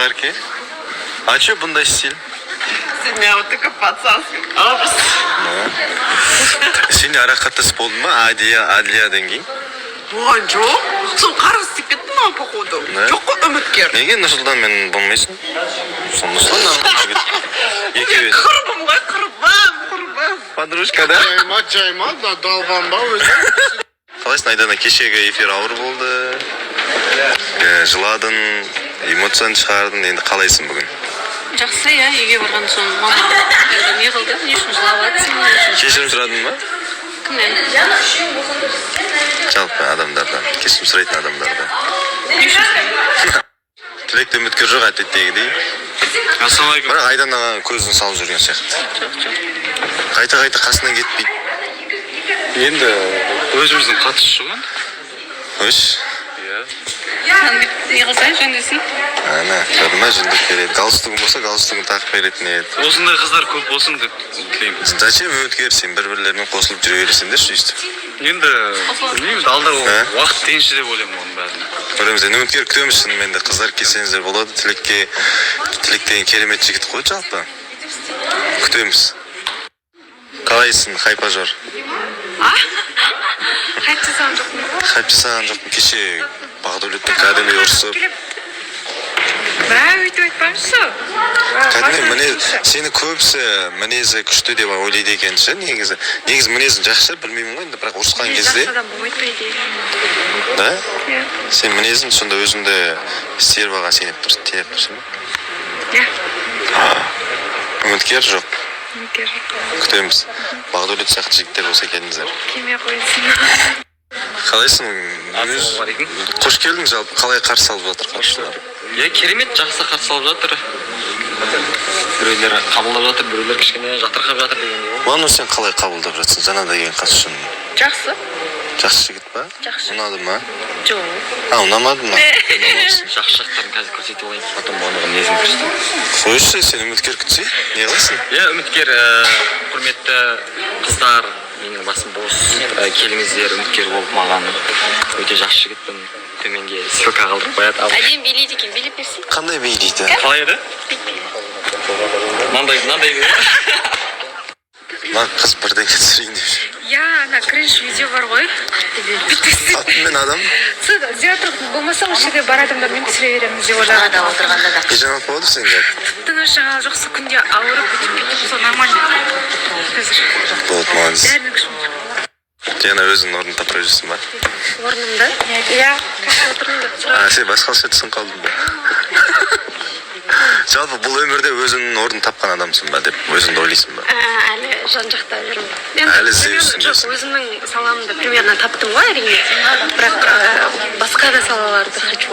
Ақерке, а че бұндай стиль? Сегодня вот такой пацанский образ. Сен де арақаттас болдың ба Адия, Адлиядан кейін? Болған жоқ. Сол қарыз тиіп кетті маған, походу. Да? Жоқ қой үміткер. Неге Нұрсұлтанмен болмайсың? Сол Нұрсұлтан жігіт екеуі. Құрбым ғой, құрбым, құрбым. Подружка да. Жайма, жайма да, далбанба өзі. Қалайсың, Айдана? Кешегі эфир ауыр болды. Жыладың, эмоцияны шығардың. Енді қалайсың бүгін? Жақсы, иә. Үйге барған соң мама енді не қылды, не үшін жылап жатырсың, не үшін? Кешірім сұрадың ба? Кімнен? Жалпы адамдардан кешірім сұрайтын адамдардан. Не үшін сұраймын? Тілекте үміткер жоқ әдеттегідей. Ассалаумағалейкум. Бірақ Айданаға көзін салып жүрген сияқты. Жоқ, жоқ. Қайта қайта қасынан кетпейді. Енді өзіміздің қатысы жоқ енді. Өш. Иә. Не қылсаң, жөндесін. Ана, көрдің ба, жөндеп береді. Галстугің болса, галстугін тағып беретін еді. Осындай қыздар көп болсын деп тілеймін. Зачем үміткер? Сен бір бірлерімен қосылып жүре бересіңдерші өйстіп. Енді білмейміз, алда Ә? уақыт енші деп ойлаймын оның бәрін. Көреміз енді, үміткер күтеміз. Шынымен де, қыздар, келсеңіздер болады Тілекке. Тілек деген керемет жігіт қой жалпы. Күтеміз. Қалайсың, хайпажор? Хайп жасаған жоқпын. Хайп жасаған жоқпын. Кеше Бағдәулетпен кәдімгідей ұрысып. Мә, өйтіп айтпаңызшы. Кәдімгі мінез, сені көбісі мінезі күшті деп ойлайды екен ше. Негізі мінезің жақсы, білмеймін ғой енді, бірақ ұрысқан кезде Жақсы адам болмайды, по идее. Да? Иә. Сен мінезің сонда өзіңді стерваға сеніп тұр, теңеп тұрсың ба? Иә. Үміткер жоқ. Үміткер жоқ. Күтеміз. Бағдәулет сияқты жігіттер болса, келіңіздер. Келмей ақ қойсын. Қалайсың? Ассалаумағалейкум. Қош келдің. Жалпы қалай қарсы алып жатыр қатысушылар? Иә, керемет, жақсы қарсы алып жатыр. Біреулер қабылдап жатыр, біреулер кішкене жатырқап жатыр дегендей ғой. Бану, сен қалай қабылдап жатсың жаңада келген қатысушыны? Жақсы. Жақсы жігіт па? Жақсы. Ұнады ма? Жоқ. А, ұнамады ма? Ұнамапсың. Жақсы жақтарын қазір көрсетіп алайын, потом оның мінезін көрсетемін. Қойшы, сен үміткер күтсей, не қыласың? Иә, үміткер, құрметті қыздар, менің басым бос. Келіңіздер үміткер болып маған. Өте жақсы жігітпін. Төменге ссылка қалдырып қояды ал. Әдемі билейді екен, билеп берсей. Қандай билейді? Қалай еді? Мынандай, мынандай. Мына қыз бірдеңе түсірейін деп жүр. Иә, ана кринж видео бар ғой. Таптым мен адам. Театр болмаса, осы жерде бар адамдармен түсіре береміз деп ойлағанмын. Отырғанда да. Не жаңалық болады сенде? Тыныш, жаңалық жоқ. Сол күнде ауырып, бүйтіп бүйтіп, сол нормально қазір. Болды, молодец. Бәрінің күшін. Диана, өзіңнің орнын таппай жүрсің ба? Орнымда, иә, қазір отырмын да. А, сен басқаша түсініп қалдың ба? Жалпы бұл өмірде өзіңнің орнын тапқан адамсың ба деп өзіңді ойлайсың ба? Әлі жан жақта жүрмін. Енді Әлі іздеу примерно- үстіндесің. Жоқ, өзімнің саламды примерно таптым ғой, әрине, бірақ басқа да салаларды хочу.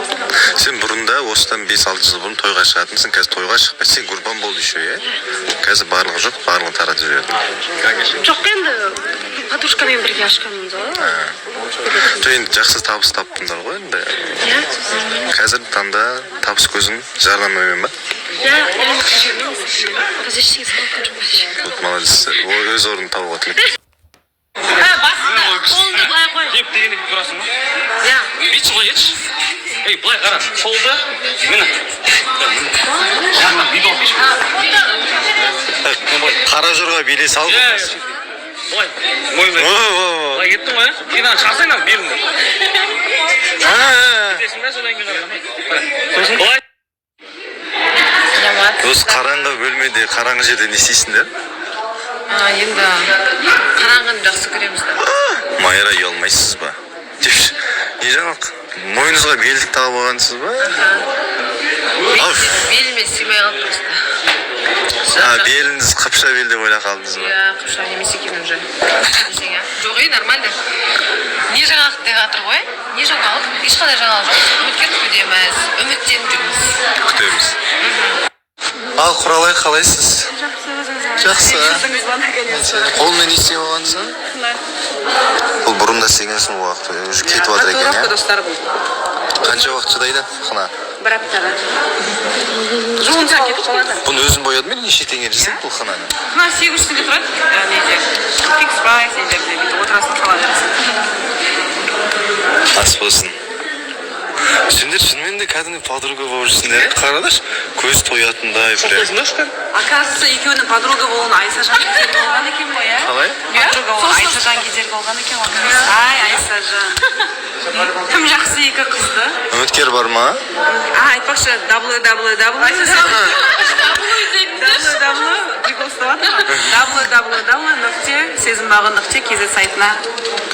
Сен бұрында, осыдан 5-6 жыл бұрын тойға шығатынсың, қазір тойға шықпай, сен гурбан болды еще, иә? Қазір барлығы жоқ, барлығын таратып жібердің. Жоқ, енді подружкамен бірге ашқанбыз ғой. Жоқ, енді жақсы табыс таптыңдар ғой енді. Иә. Қазіргі таңда табыс көзің жарнамамен ба? Иә, қазір ештеңе салып жоқпын. Вот молодец. Ол өз орнын табуға тілек. Басында қолыңды былай қой. Деп дегенде бүйтіп тұрасың ба? Иә. Бүйтші, былай кетші. Ей, былай қара, қолды міне, жағынан бүйтіп алып кетші. Қара жорға билей сал. Иә, былай мойын. О, о, о. Былай кеттің ғой, иә? Кейін ана шығарсаң ана беліңді. А, Кетесің да, содан кейін қара. Сосын былай. Осы қараңғы бөлмеде, қараңғы жерде не істейсіңдер? Енді қараңғыны жақсы көреміз да. Майра, ұялмайсыз ба депші. Не жаңалық? Мойныңызға белдік тағып алғансыз ба? Ауф. Беліме сыймай қалды просто. А, беліңіз қыпша бел деп ойлап қалдыңыз ба? Иә, қыпша емес екен уже десең, иә. Жоқ, ей, нормально. Не жаңалық деп жатыр ғой? Не жаңалық? Ешқандай жаңалық жоқ. Үміткер күтудеміз, үміттеніп жүрміз. Күтеміз. Ал, Құралай, қалайсыз? Жақсы, өзіңіз? Жақсы. Қолыңмен не істеп алғансың? Бұл бұрын да істегенсің, уақыт уже кетіп жатыр екен, иә? Достар, бұл. Қанша уақыт шыдайды хна? Бір аптаға жуынса, кетіп қалады. Бұны өзің боядың ба, неше теңге жасайды бұл хнаны? Мына 800 теңге тұрады. Неде, Фикс Прайс нелерде бүйтіп отырасың, сала бересің. Ас болсын. Сендер шынымен де кәдімгі подруга болып жүрсіңдер, иә? Қараңдаршы, көз тоятындай прям. Оказывается, екеуінің подруга болуына Айсажан кедергі болған екен ғой, иә? Қалай? Подруга болуына Айсажан кедергі болған екен ғой. Ай, Айсажан. Кім жақсы екі қызды? Үміткер бар ма? А, айтпақшы, www www прикол ұстап жатыр ғой. www.сезімбағы.kz сайтына.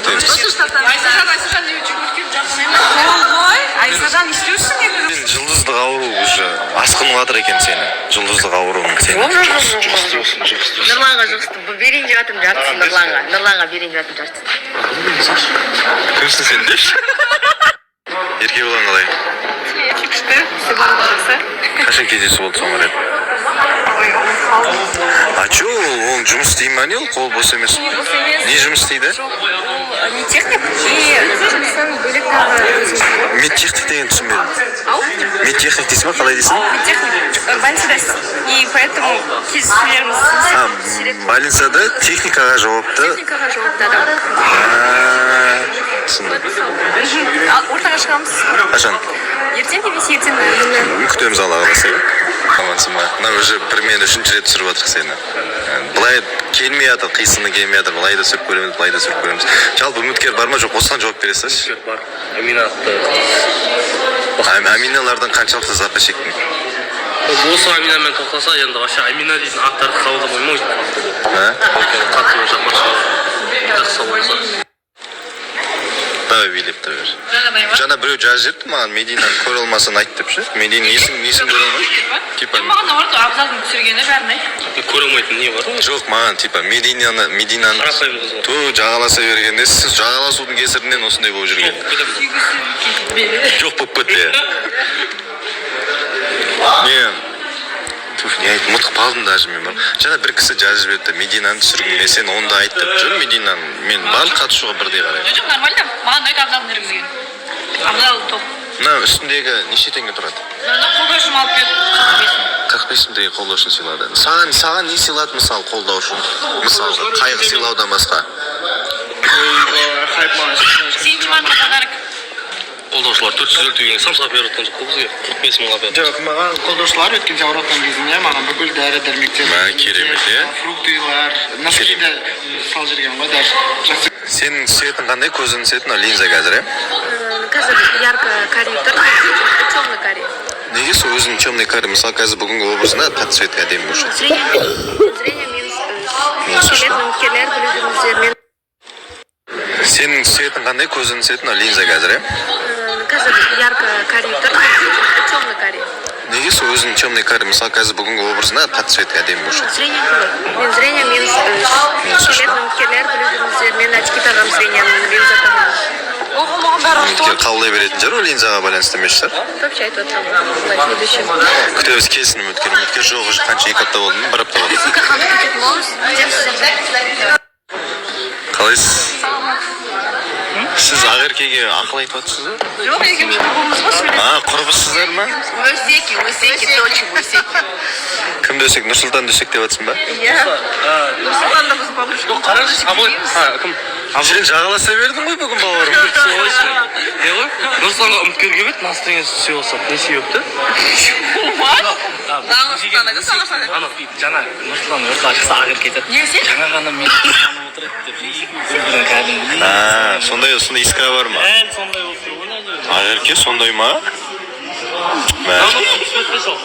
Күтеміз. Айсажан, Айсажан деп жүгіріп жақын емес. Ол ғой, Айсажан не істеушің екі Сен жұлдыздық ауру уже асқынып жатыр екен сені. Жұлдыздық ауруың сені. Нұрланға жұғысты берейін деп жатырмын жартысын. Нұрланға берейін деп жатырмын жартысын. Кімсің сен депші. Еркебұлан қалай? Күшті, все барлығы жақсы. Қашан кездесу болды соңғы рет? А че, ол оның жұмыс істей ма, не, ол қол бос емес? Не жұмыс істейді? Не техник и жұмысын бөлек тағы өзім. Медтехник деген түсінбедім. Медтехник дейсің ба, қалай дейсің? Техник больницада, и поэтому кездесулеріміз А, больницада техникаға жауапты. Техникаға жауапты адам. А, түсіндім. Ал ортаға шығамыз. Қашан? Ертең немесе ертең. Күтеміз, Алла қаласа, иә. Амансың ба? Мына уже бір мен үшінші рет түсіріп жатырық сені. Былай келмей жатыр, қисыны келмей жатыр. Былай да түсіріп көреміз, былай да түсіріп көреміз. Жалпы үміткер бар ма, жоқ, осыған жауап бере салшы. Бар, Амина атты. Аминалардан қаншалықты запа шектің? Осы Аминамен тоқтаса енді, вообще Амина дейтін аттарды қабылдамаймын ғой. А? Өйткені қатты жақпа жақсы болса. Давай, билеп тұра бер. Жаңадай ма? Жаңа біреу жазып жіберіпті маған, Мединаны көре алмасаң айт деп ше. Медина несін көре алмайды? Типа Маған наоборот Абзалдың түсіргені бәрін айт. Көре алмайтын не бар? Жоқ, маған типа Мединаны Қарапайым қыз ғой. ту жағаласа бергенде, сіз жағаласудың кесірінен осындай болып жүрген. Жоқ болып кетті. Не, туф, не айт, ұмытып қалдым даже мен бар. Жаңа бір кісі жазып жіберді, Мединаны түсіргің келсе, сен оны да айт деп жүр. Мединаны мен барлық қатысушыға бірдей қараймын. Жоқ, нормально. Маған ұнайды Абзалдың жүргізген. Абзал топ. Мына үстіндегі неше теңге тұрады? Мына қолдаушым алып берді 45 мың. 45 мың теңге қолдау үшін сыйлады. Саған не сыйлады, мысалы, қолдау үшін? Мысалы, қайғы сыйлаудан басқа. 8 марта подарок. Қолдаушылар 450 теңге самса беріп жатқан жоқ қой бізге, 45 мыңға берді. Жоқ, маған қолдаушылар өткенде ауыратын кезінде маған бүкіл дәрі дәрмектер, Мә, керемет, иә? фруктылар, носки да салып жіберген ғой даже, жақсы. Сенің цветің қандай, көзіңнің цветі? Мынау линза қазір, иә? Қазір ярко карий тұр, темный карий. Неге сол өзің темный карий? Мысалы, қазір бүгінгі образында под цвет әдемі болып шығады. Зрение -3. Келетін үміткерлер, біліп жүріңіздер мен. Сенің цветің қандай, көзіңнің цветі? Мынау линза қазір, иә? Қазір ярко карий тұр, темный карий. Неге сол өзің темный карий? Мысалы, қазір бүгінгі образында под цвет әдемі болып шығады. Зрение қалай? Мен зрение -3. Келетін үміткерлер, біліп жүріңіздер, мен очки тағамын, зрениенің линза тағамын. Үміткер қабылдай беретін шығар, ол линзаға байланысты емес шығар. Вообще айтып жатырмын былай, следующий. Күтеміз, келсін үміткер. Үміткер жоқ уже қанша, 2 апта болды ма, бір апта болды. Ссылка қамтып кететін боламыз, күтеміз сіздерді. Қалайсыз? Сіз Ақеркеге ақыл айтып жатсыз ба? Жоқ, екеуміз құрбымыз ғой, сөйлесіп. А, құрбысыздар ма? Өсеки, өсеки, точно, өсеки. Кімді өсек? Нұрсұлтанды өсек деп жатсың ба? Иә, Нұрсұлтан да біздің подружка. Жоқ, қараңызшы, абылай, а, кім? Сен жағаласа бердің ғой бүгін, бауырым. Не ғой, Нұрсұлтанға үміткер келіп еді, настроениесі түсе қалса, не себепті? Ана жаңа Нұрсұлтан ортаға шықса, Ақерке айтады: «Жаңа ғана мені танып отыр еді», — деп екеуі бір бірін кәдімгідей. А, сондай искра бар ма? Дәл сондай болып тұр ғой мына жерде. Ақерке сондай ма? Мә. Түспеді сол.